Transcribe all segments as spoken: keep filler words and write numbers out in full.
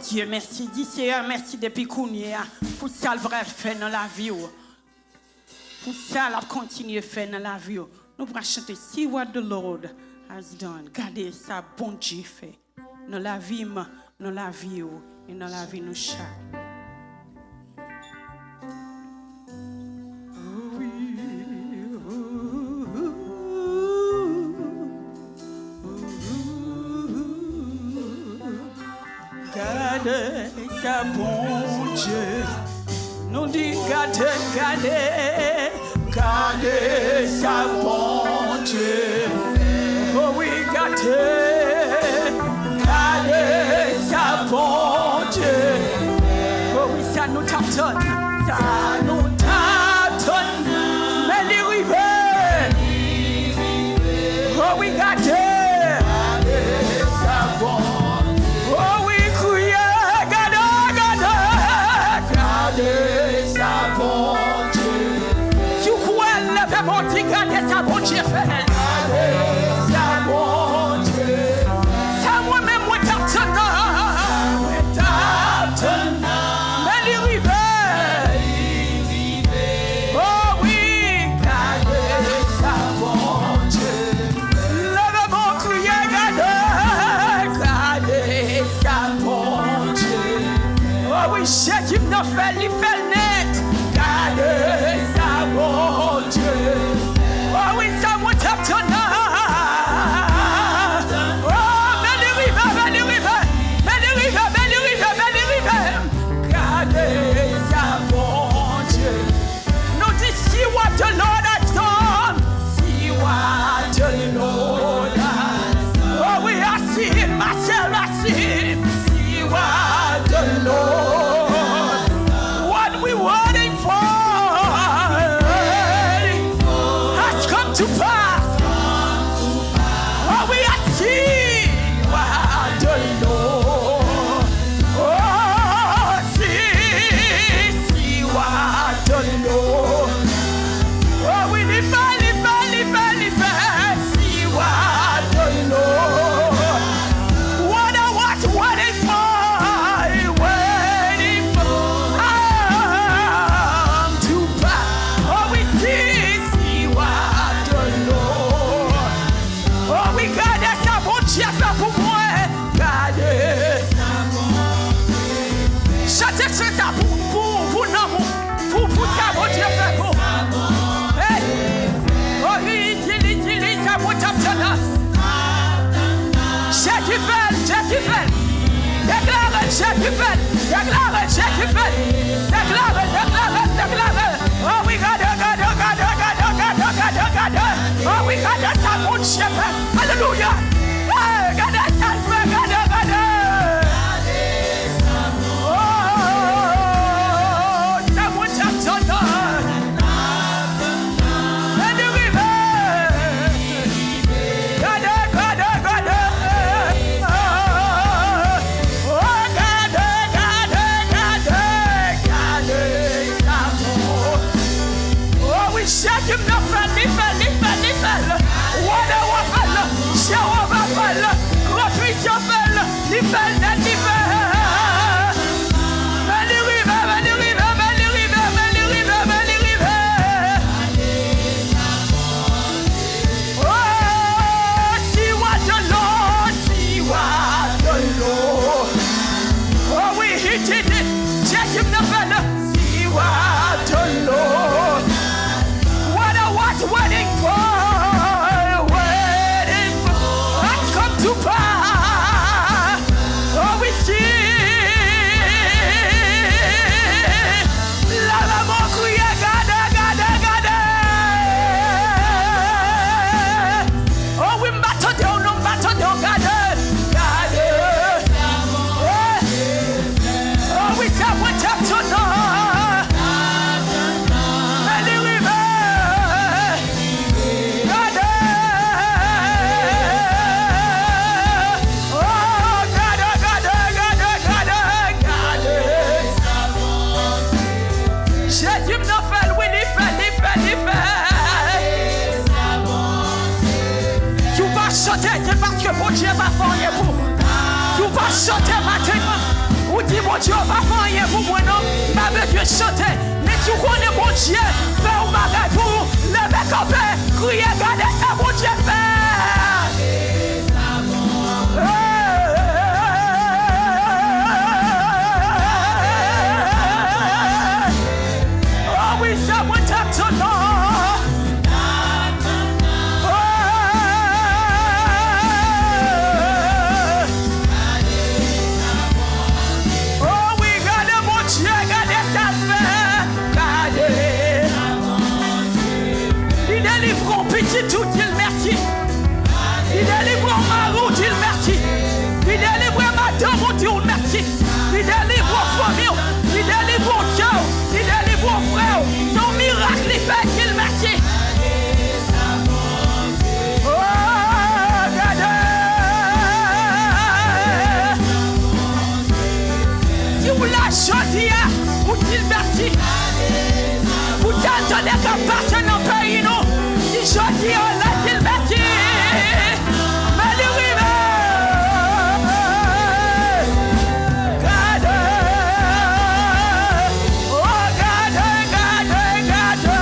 Dye mèsi. Di Seyè mèsi depi kounye a pou sa l pral fè nan lavi w. Pou sa l ap kontinye fè nan lavi w. Nou pral chante See what the Lord has done. Gade sa Bondye fè nan lavi m, nan lavi w, e nan lavi nou chak. Gade sa Bondye. Nou di gade, gade, gade sa Bondye. Oh wi, gade, gade sa Bondye. Oh wi, sa nou t ap tann, sa nou t ap tann, men li rive. Oh wi, gade. Oh wi, kriye, gade, gade. Gade sa Bondye. Si w kwè l, leve men w, di gade sa Bondye fè. Gade sa Bondye. Sa mwen menm mwen t ap tann nan. Mwen t ap tann nan. Men li rive. Oh wi, gade sa Bondye. Leve men w, kriye, gade, gade sa Bondye. Oh wi, Jezi m nan fè l, li fè l nèt. Gade sa Bondye. Oh wi, sa mwen t ap tann nan. Oh, men li rive, men li rive, men li rive, men li rive, men li rive. Gade sa Bondye. Nou di, see what the Lord has done. See what the Lord has done. Oh, we are seeing, Marcel, I see. See what the Lord. What we waiting for has come to pass. Oh, we are seeing what the Lord. Oh, see, see what the Lord. Oh, we live by, live by, live by, live by. See what the Lord. What I was waiting for, waiting for. Come to pass. Oh, we see, see what the Lord. Oh wi, gade sa Bondye fè pou mwen. Gade. Chante chant sa pou, pou, pou nanm ou. Pou, pou sa Bondye fè pou. Hey. Oh wi, di li, di li sa Bondye ap fè la. Jezi fè l, Jezi fè l. Deklare Jezi fè l. Deklare Jezi fè l. Deklare, deklare, deklare. Oh wi, gade, gade, gade. Oh wi, gade sa Bondye fè. Alelouya. Hey, gade sa l fè, gade, gade. Oh, sa Bondye ap tann nan. Men li rive. Gade, gade, gade. Oh, gade, gade, gade, gade sa bon. Oh wi, Jezi m nan fè l, li fè l, li fè l, li fè l. Wòdè w ap fè l, Jewova fè l, Gran Pwisan fè l, li fè l nèt, li fè l. Men li rive, men li rive, men li rive, men li rive, men li rive. Oh, see what the Lord, see what the Lord. Oh, wi, he did it. Jezi m nan fè l. See what the Lord. What I was waiting for, waiting for, has come to pass. Yo pa fè anyen pou mwen non, m pa bezwen chante. Men si w konnen Bondye fè yon bagay pou ou, leve kanpe, kriye, gade sa Bondye fè. Oh wi, sa mwen t ap tann non. Oh, oh wi, gade Bondye, gade sa l fè. Gade. Li delivre w pitit ou, di l mèsi. Li delivre w mari w, di l mèsi. Li delivre madanm ou, di l mèsi. Li delivre w fanmi w. Li delivre w sè w. Li delivre w frè w. Se yon mirak li fè, di l mèsi. Oh, gade. Si w la jodi a, ou di l mèsi. Ou t al tande k ap pase nan peyi nou. Si jodi a w la, di l mèsi. Men li rive. Gade. Oh, gade, gade, gade.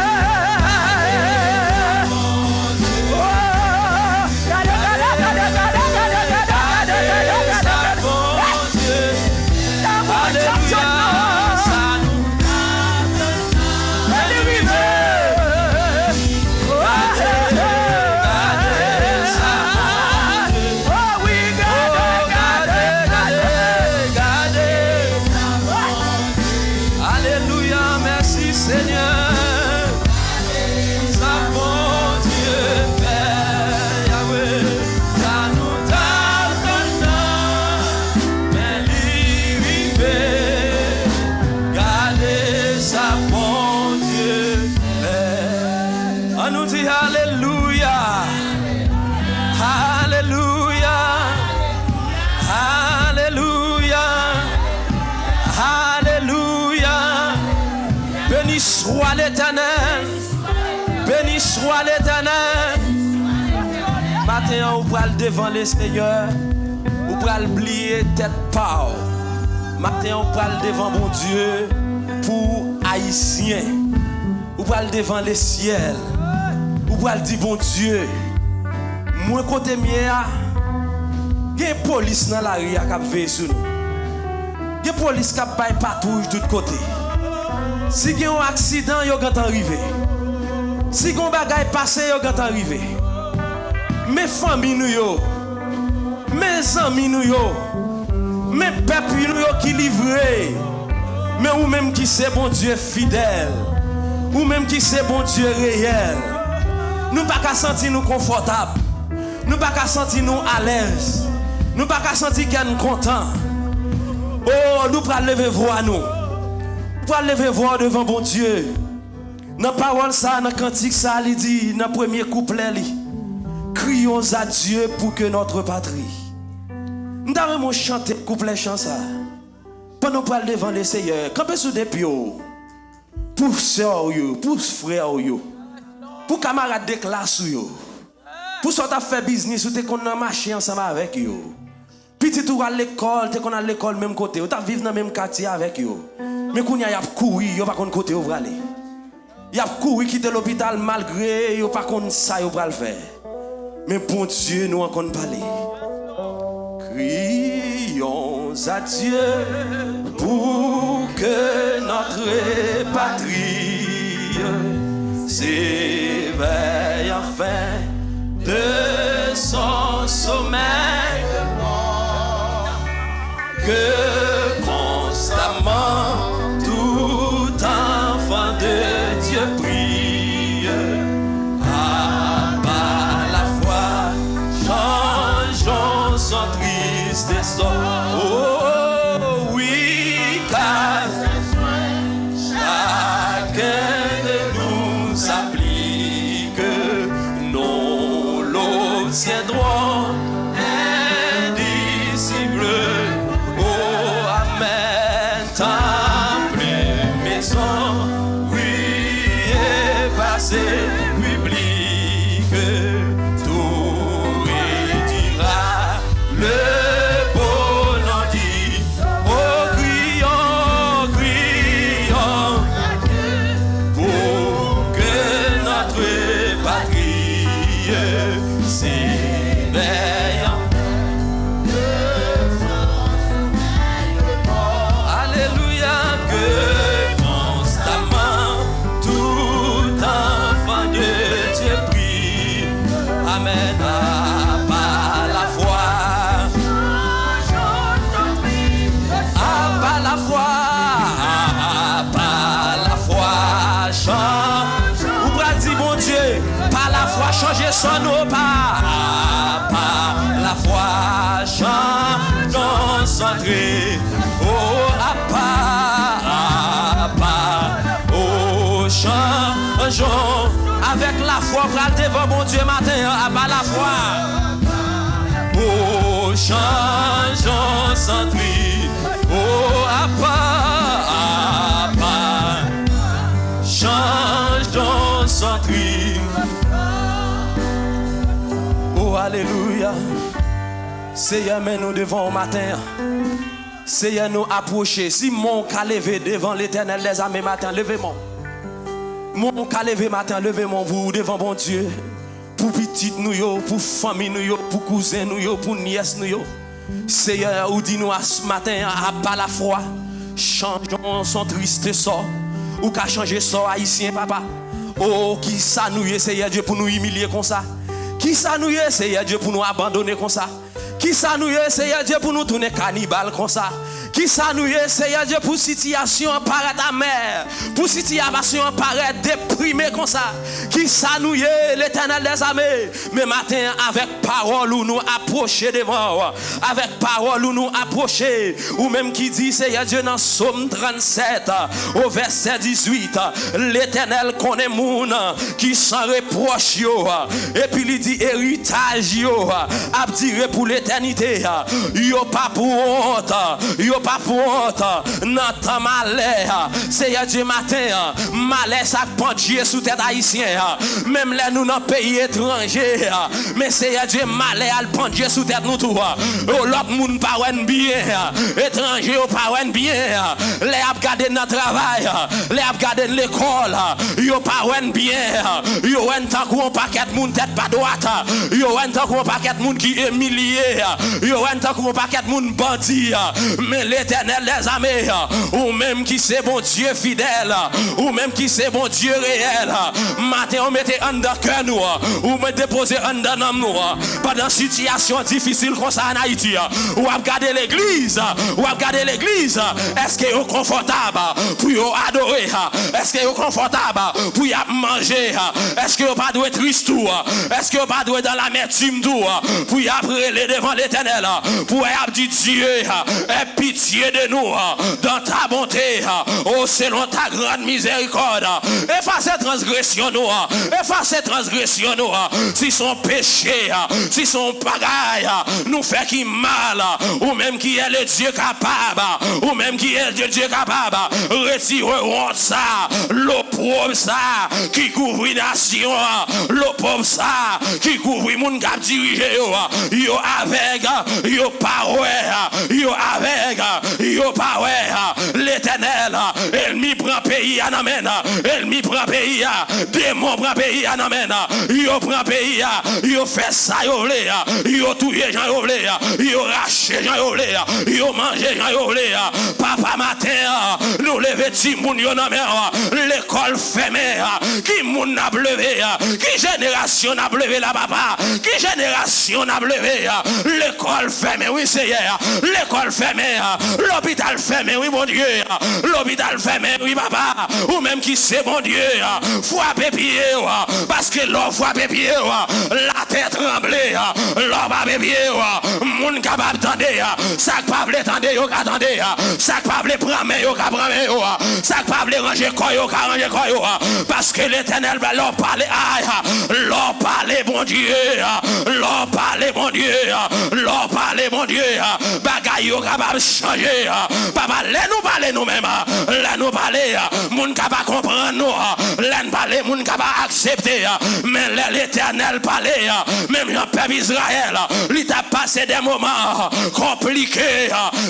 Oh, gade, gade, gade. Alelouya, sa nou t ap tann nan. Men li rive. Gade, gade, sa Bondye. Oh wi, gade, gade, gade, gade. Alelouya, mèsi Senyè. Sa Bondye fè, Yahweh, sa nou t ap tann nan, men li rive. Gade sa Bondye fè. An nou di alelouya. Alelouya. Alelouya. Alelouya. Béni soit l'Éternel. Béni soit l'Éternel. Maten an, ou pral devan Lesenyè. Ou pral bliye tèt pa w. Maten an, ou pral devan Bondye pou Ayisyen. Ou pral devan lesyèl. Ou pral di, Bondye, mwen kote m ye a, gen polis nan lari a k ap veye sou nou. Gen polis k ap bay patwouy tout kote. Si gen yon aksidan, yo gentan rive. Si gen yon bagay pase, yo gentan rive. Men fanmi nou yo. Men zanmi nou yo. Men pèp nou yo ki livre. Men ou menm ki se Bondye fidèl. Ou menm ki se Bondye reyèl. Nou pa ka santi nou konfòtab. Nou pa ka santi nou alèz. Nou pa ka santi kè n kontan. O, nou pral leve vwa nou. Nou pral leve vwa w devan Bondye. Nan pawòl sa, nan kantik sa, li di, nan premye kouplè li, Crions à Dieu pour que notre patrie. M ta renmen w chante kouplè chan sa. Pandan w pral devan Lesenyè, kanpe sou de pye w. Pou sè w yo, pou frè w yo, pou kamarad de klas ou yo, pou sa w t ap fè biznis, ou te konn nan mache ansanm avèk yo. Pitit ou al lekòl, te konn al lekòl menm kote, ou t ap viv nan menm katye avèk yo. Men kounye a, y ap kouri, yo pa konn kote yo prale. Y ap kouri kite lopital malgre yo pa konn sa yo pral fè. Men Bondye nou an konn pale. Crions à Dieu pour que notre patrie s'éveille enfin de son sommeil. Que constamment tout enfant de Dieu prie, à part la foi, changeons son triste sort. Oh oui, car chacun de nous s'applique, nous l'obtiendrons indicible. Oh, amen. Tant plus maison, oui, est passé public, tout redira le beau nom du, oh, crions Chanje sò nou pa, apa lafwa, chanjon santre. O apa, apa, o chanjon. Avèk lafwa, pral devan Bondye maten an, apa lafwa. O chanjon santre. O apa, apa, chanjon santre. O alelouya. Seyè, men nou devan w maten an. Seyè, nou apwoche. Si men w ka leve devan Letènèl dèzame maten an, leve men w. Men w ka leve maten an, leve men w pou ou devan Bondye. Pou pitit nou yo, pou fanmi nou yo, pou kouzen nou yo, pou nyès nou yo. Seyè, ou di nou as maten an, apa lafwa, chanjon son triste sò. Ou ka chanje sò ayisyen, papa. O, kisa nou ye, Seyè Dye, pou nou imilye konsa? Kisa nou ye, Seyè Dye, pou nou abandone konsa? Kisa nou ye, Seyè Dye, pou nou tounen kanibal konsa? Kisa nou ye, Seyè Dye, pou sitiyasyon an parèt amè, pou sitiyasyon an parèt deprime konsa? Kisa nou ye, Letènèl dèzame? Men maten an, avèk pawòl ou, nou apwoche devan w. Avèk pawòl ou, nou apwoche. Ou menm ki di, Seyè Dye, nan Sòm trannsèt, o vèsè dizuit, Letènèl konnen moun ki san repwòch yo, epi li di, eritaj yo ap dire pou letènite. Yo p ap wont, yo p ap wont nan tan malè. Seyè Dye, maten an, malè sa k pandye sou tèt ayisyen an, menm lè nou nan peyi etranje, men Seyè Dye, malè al pandye sou tèt nou tou. O, lòt moun pa wè n byen, etranje yo pa wè n byen, lè y ap gade n nan travay, lè y ap gade n lekòl, yo pa wè n byen, yo wè n tankou yon pakèt moun tèt pa dwat, yo wè n tankou yon pakèt moun ki imilye, yo wè n tankou yon pakèt moun bandi. Men Letènèl dèzame, ou menm ki se Bondye fidèl, ou menm ki se Bondye reyèl, maten ou mete anndan kè nou, ou mete depoze anndan nanm nou, pandan sitiyasyon difisil konsa ann Ayiti, w ap gade legliz, w ap gade legliz, èske yo konfòtab pou yo adore? Èske yo konfòtab pou y ap manje? Èske yo pa dwe tris tou? Èske yo pa dwe dans l'amertume tou? Pou y ap rele devan Letènèl, pou y ap di, Dieu, aie pitié de nous dans ta bonté, oh, selon ta grande miséricorde. Efase transgresyon nou, efase transgresyon nou. Si se yon peche, si se yon bagay nou fè ki mal, ou menm ki est le Dieu capable, ou menm ki est le Dieu capable, retire wont sa, lopwob sa ki kouvri nasyon an, lopwob sa ki kouvri moun k ap dirije yo. Yo avèg, yo pa wè, yo avèg, yo pa wè. Letènèl, ènmi pran peyi a nan men n, ènmi pran peyi a, demon pran peyi a nan men n, yo pran peyi a, yo fè sa yo vle, yo touye jan yo vle, yo rache jan yo vle, yo manje jan yo vle. Papa, maten an, nou leve timoun yo nan men w. Lekòl fèmen, ki moun n ap leve? Ki jenerasyon n ap leve la, papa? Ki jenerasyon n ap leve? Lekòl fèmen, wi, Seyè. Lekòl fèmen, lopital fèmen, wi, Bondye. Lopital fèmen, wi, papa. Ou menm ki se Bondye, frape pye w, paske lè w frape pye w, latè tranble. Lè w frape pye w, moun kapab tande. Sa k pa vle tande, yo ka tande. Sa k pa vle pran men, yo ka pran men yo. Sa k pa vle ranje kò yo, ka ranje kò yo. Paske Letènèl, lè w pale, ay, lè w pale, Bondye, lè w pale, Bondye, lè w pale, Bondye, bagay yo kapab chanje. Papa, lè nou pale nou menm, lè nou pale, moun ka pa konprann nou. Lè n pale, moun ka pa aksepte. Men lè Letènèl pale, menm jan pèp Izrayèl, li t ap pase de moman konplike.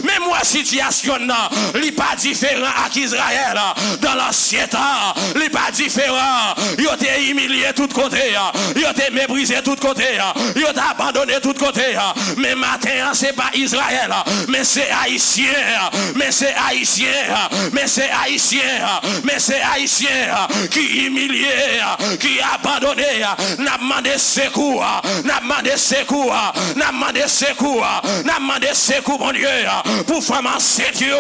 Men m wè sitiyasyon nan, li pa diferan ak Izrayèl dan lansyen tan. Li pa diferan. Yo te imilye tout kote. Yo te meprize tout kote. Yo te abandone tout kote. Men maten an, se pa Izrayèl, men se Ayisyen. Men se Ayisyen, men se Ayisyen, men se Ayisyen ki imilye, ki abandone. N ap mande sekou, n ap mande sekou, n ap mande sekou, n ap mande sekou, Bondye, pou fanm ansent yo.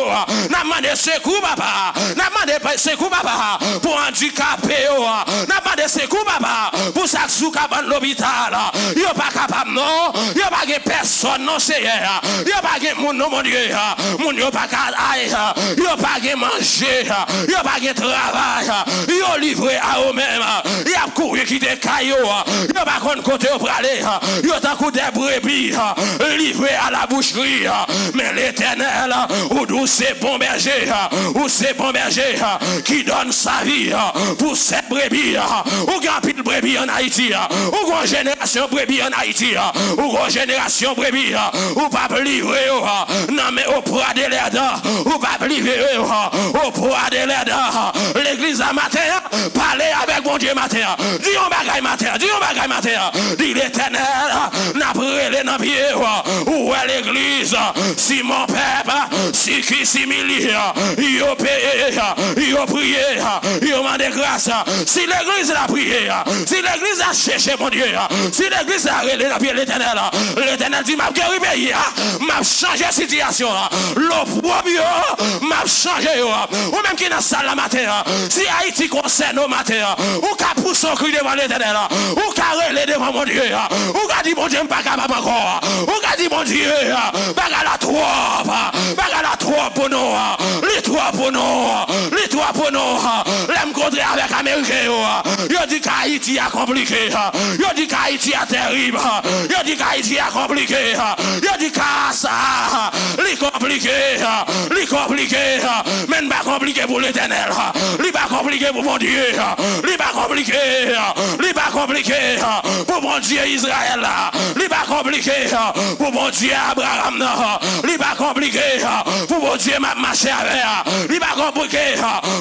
N ap mande sekou, papa. N ap mande sekou, papa, pou andikape yo. N ap mande sekou, papa, pou sa k sou kabann lopital. Yo pa kapab, non. Yo pa gen pèsonn, non, Seyè. Yo pa gen moun, non, Bondye. Moun yo pa ka al. Yo pa gen manje. Yo pa gen travay. Yo livre a yo menm. Y ap kouri kite kay yo. Yo pa konn kote yo prale. Yo tankou de brebi livre a la bouchri. Men Letènèl, ou di w se bon bèje. Ou se bon bèje ki donn sa vi pou sèt brebi. Ou gen anpil brebi ann Ayiti. Ou gen yon jenerasyon brebi ann Ayiti. Ou gen yon jenerasyon brebi. Ou p ap livre yo nan men au proie des laideurs. Ou p ap livre yo au proie des laideurs. Legliz la maten an, pale avèk Bondye maten an. Di yon bagay maten an. Di yon bagay maten an. Di Letènèl, n ap rele nan pye w. Ou wè legliz, si mon pèp, si ki si milye, yo peye, yo priye, yo mande gras. Si legliz la priye, si legliz la chèche Bondye, si legliz la rele nan pye Letènèl, Letènèl di, m ap geri peyi a, m ap chanje sitiyasyon an. Lopwòb yo, m ap chanje yo. Ou menm ki nan sal la maten an, si Ayiti konsène w maten an, ou ka pouse yon kri devan Letènèl. Ou ka rele devan Bondye. Ou ka di, Bondye, m pa kapab ankò. Ou ka di, Bondye, bagay la twòp. Bagay la twòp pou nou. Li twòp pou nou. Li twòp pou nou. Lè m kontre avèk Ameriken yo, yo di ka Ayiti a konplike. Yo di ka Ayiti a tèrib. Yo di ka Ayiti a konplike. Yo di ka sa, li konplike. Li konplike. Men n pa konplike pou Letènèl. Li pa konplike pou Bondye. Li pa konplike. Li pa konplike pou Bondye Izrayèl la. Li pa konplike pou Bondye Abraram nan. Li pa konplike pou Bondye m ap mache avè a. Li pa konplike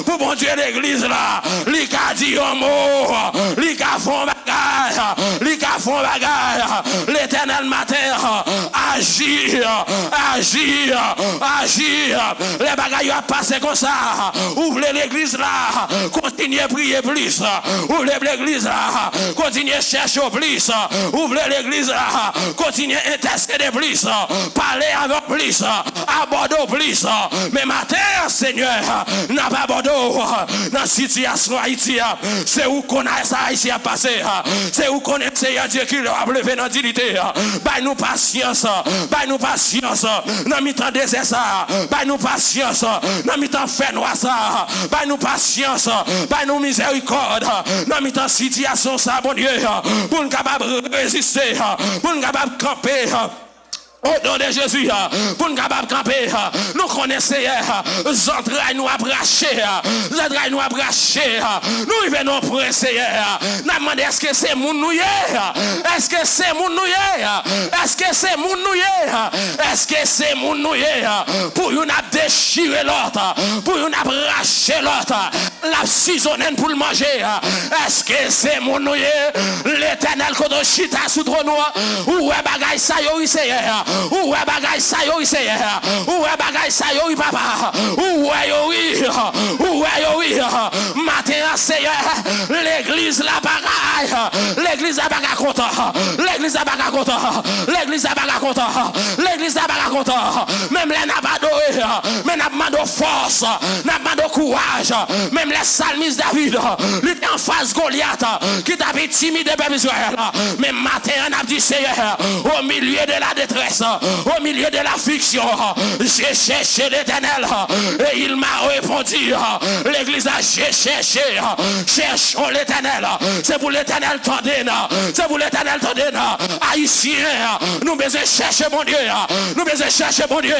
pou Bondye legliz la. Li ka di yon mo. Li ka fè yon bagay. Li ka fè yon bagay. Letènèl maten an, aji, aji, aji. Lè bagay yo ap pase konsa, ou vle legliz la kontinye priye plis. Ou vle legliz la kontinye chèche w plis. Ou vle legliz la kontinye entèsede plis. Pale avè w plis. Abòde w plis. Men maten an, Senyè, n ap abòde w nan sitiyasyon Ayiti a. Se ou konn sa Ayiti ap pase. Se ou konnen, Seyè Dye, kilè w ap leve nan diyite. Bay nou pasyans. Bay nou pasyans nan mitan dezè sa. Bay nou pasyans nan mitan fènwa sa. Bay nou pasyans. Bay nou mizèrikòd nan mitan sitiyasyon sa, Bondye, pou n kapab reziste, pou n kapab kanpe. O non de Jezi, pou n kapab kanpe, nou konnen, Seyè, zantray nou ap rache, zantray nou ap rache. Nou rive nan yon pwen, Seyè, n ap mande, èske se moun nou ye? Èske se moun nou ye? Èske se moun nou ye? Èske se moun nou ye? Pou youn ap dechire lòt, pou youn ap rache lòt. L ap sizonnen n pou l manje. Èske se moun nou ye? Letènèl, kote w chita sou twòn ou an, ou wè bagay sa yo, wi, Seyè. Ou wè bagay sa yo, wi, Seyè. Ou wè bagay sa yo, wi, papa. Ou wè yo, wi. Ou wè yo, wi. Maten an, Seyè, legliz la pa ka, legliz la pa ka kontan. Legliz la pa ka kontan. Legliz la pa ka kontan. Legliz la pa ka kontan. Menm lè n ap adore, men n ap mande w fòs, n ap mande w kouraj. Menm lè salmis David, li te anfas Golyat, ki t ap entimide pèp Izrayèl. Men maten an, n ap di, Seyè, au milieu de la détresse, au milieu de l'affliction, j'ai cherché l'Éternel, et il m'a répondu. Legliz la, j'ai cherché, cherchons l'Éternel. Se pou Letènèl tande n. Se pou Letènèl tande n. Ayisyen, nou bezwen chèche Bondye. Nou bezwen chèche Bondye.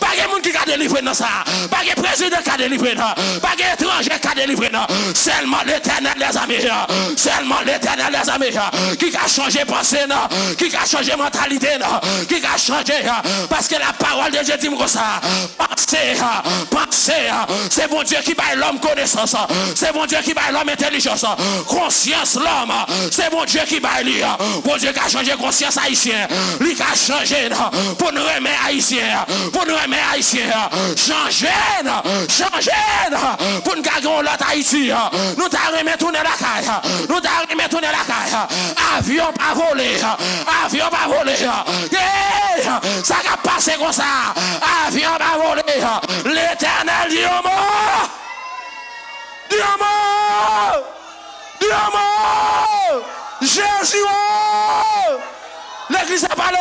Pa gen moun ki ka delivre n nan sa. Pa gen prezidan ki ka delivre n. Pa gen etranje ki ka delivre n. Sèlman Letènèl dèzame. Sèlman Letènèl dèzame ki ka chanje panse n, ki ka chanje mantalite n, ki ka chanje. Paske la parole de Dieu di m konsa, panse, panse, se Bondye ki bay lòm konesans, se Bondye ki bay lòm entèlijans, konsyans lòm, se Bondye ki bay li. Bondye ka chanje konsyans ayisyen, li ka chanje n pou n renmen Ayisyen, pou n renmen Ayisyen, chanje n, chanje n, pou n ka gen yon lòt Ayiti. Nou ta renmen tounen lakay, nou ta renmen tounen lakay. Avyon pa vole, avyon pa vole. Hey, sa k ap pase konsa, avyon pa vole. Letènèl di yon mo, di yon mo, di yon mo. Jezi o! Legliz la pale.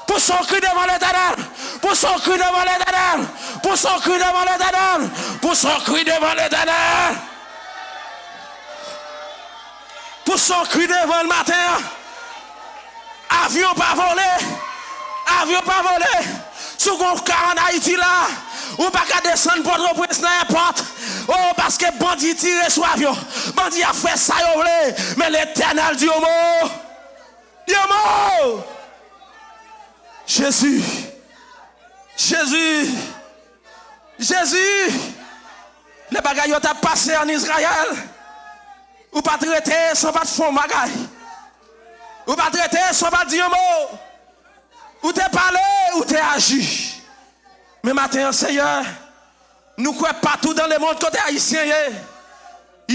Pouse yon kri devan Letènèl. Pouse yon kri devan Letènèl. Pouse yon kri devan Letènèl. Pouse yon kri devan Letènèl. Pouse yon kri devan l maten an. Avyon pa vole. Avyon pa vole. Si w gen yon ka ann Ayiti la, ou pa ka desann Pòtoprens nan èpòt. Oh, paske bandi tire sou avyon. Bandi ap fè sa yo vle. Men Letènèl di yon mo. Di yon mo. Jezi. Jezi. Jezi. Lè bagay yo t ap pase ann Izrayèl, ou pa t rete san pa t fè yon bagay. Ou pa t rete san pa t di yon mo. Ou te pale, ou te aji. Men maten an, Seyè, nou kwè patou dan lemonn kote Ayisyen ye,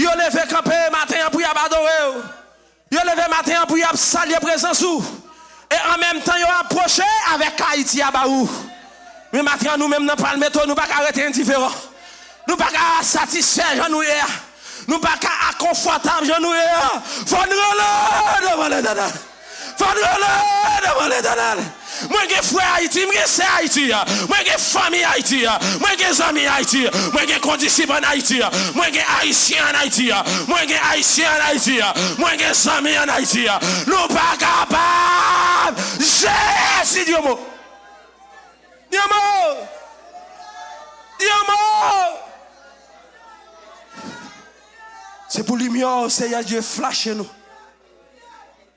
yo leve kanpe maten an pou y ap adore w. Yo leve maten an pou y ap salye prezans ou. E an menm tan, yo ap pwoche avèk Ayiti a ba ou. Men maten an, nou menm nan Palmetto, nou pa ka rete endiferan. Nou pa ka satisfè jan nou ye a. Nou pa ka akonfòtab jan nou ye a. Fò n rele devan Letènèl. Fò n rele devan Letènèl. Mwen gen frè Ayiti, mwen gen sè Ayiti, mwen gen fanmi Ayiti, mwen gen zanmi Ayiti, mwen gen kondisip ann Ayiti, mwen gen Ayisyen ann Ayiti, mwen gen Ayisyen ann Ayiti, mwen gen zanmi ann Ayiti. Nou pa kapab. Jezi di yon mo. Di yon mo. Di yon mo. Se pou limyè w, Seyè Dye, flache nou.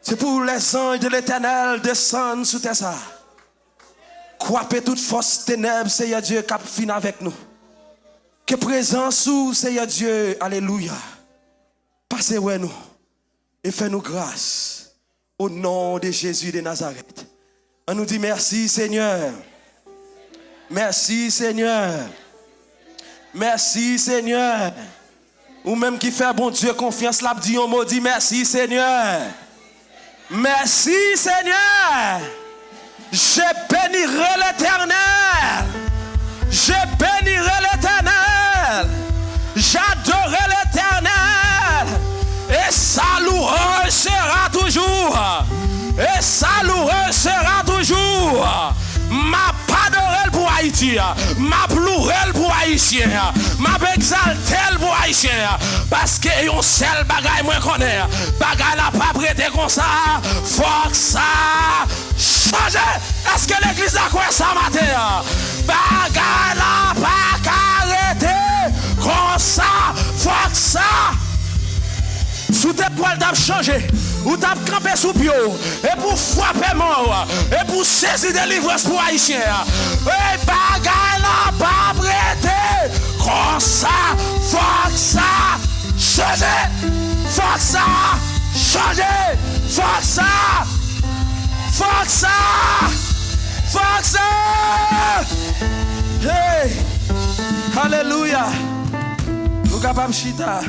Se pou lèzanj de Letènèl desann sou tè sa a. Kwape tout fòs tenèb, Seyè Dye, k ap fin avèk nou. Ke prezans ou, Seyè Dye, alelouya, pase wè nou e fè nou gras. O non de Jezi de Nazarèt. An nou di, mèsi, Senyè. Mèsi, Senyè. Mèsi, Senyè. Ou menm ki fè Bondye konfyans, l ap di yon mo, di, mèsi, Senyè. Mèsi, Senyè. Je bénirai l'Éternel. Je bénirai l'Éternel. J'adorerai l'Éternel. Et sa louange sera toujours. Et sa louange sera toujours. M ap adore l pou Ayiti. M ap louwe l pou Ayisyen. M ap egzalte l pou Ayisyen. Paske yon sèl bagay mwen konnen. Bagay la p ap rete konsa. Fòk sa chanje. Èske legliz la kwè sa maten an? Bagay la pa ka rete konsa. Fòk sa. Si w te kwè l t ap chanje, ou t ap kanpe sou pye w, epi w frape men w, epi w sezi delivrans pou Ayisyen an. Ey, bagay la p ap rete konsa. Fòk sa chanje. Fòk sa chanje. Fòk sa. Fòk sa. Fòk sa. Hey! Alelouya! Nou kapab chita.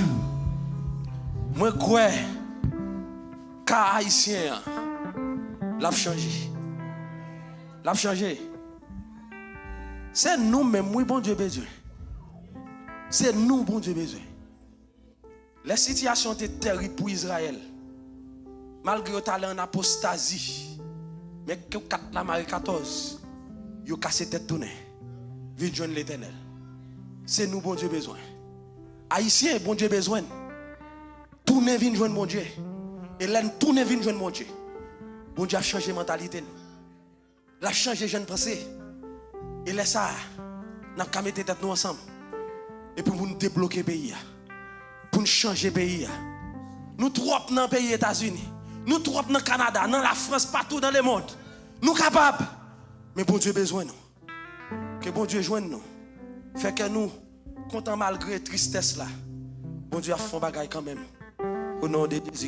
Mwen kwè ka ayisyen an, l ap chanje. L ap chanje. Se nou menm, wi, Bondye bezwen. Se nou Bondye bezwen. Lè sitiyasyon te tèrib pou Izrayèl, malgre yo t ale ann apostazi, men kat la mare katòz, yo kase tèt tounen, vin jwenn Letènèl. Se nou Bondye bezwen. Ayisyen, Bondye bezwen n. Tounen vin jwenn Bondye. E lè n tounen vin jwenn Bondye, Bondye ap chanje mantalite n. L ap chanje jan n panse. E lè sa a, n ap ka mete tèt nou ansanm. Epi pou n debloke peyi a. Pou n chanje peyi a. Nou twòp nan peyi Etazini. Nou twòp nan Kanada, nan Lafrans, patou nan lemonn. Nou kapab. Men Bondye bezwen nou. Ke Bondye jwenn nou. Fè kè nou kontan malgre tristès la. Bondye ap fè yon bagay kanmenm. O non de Jezi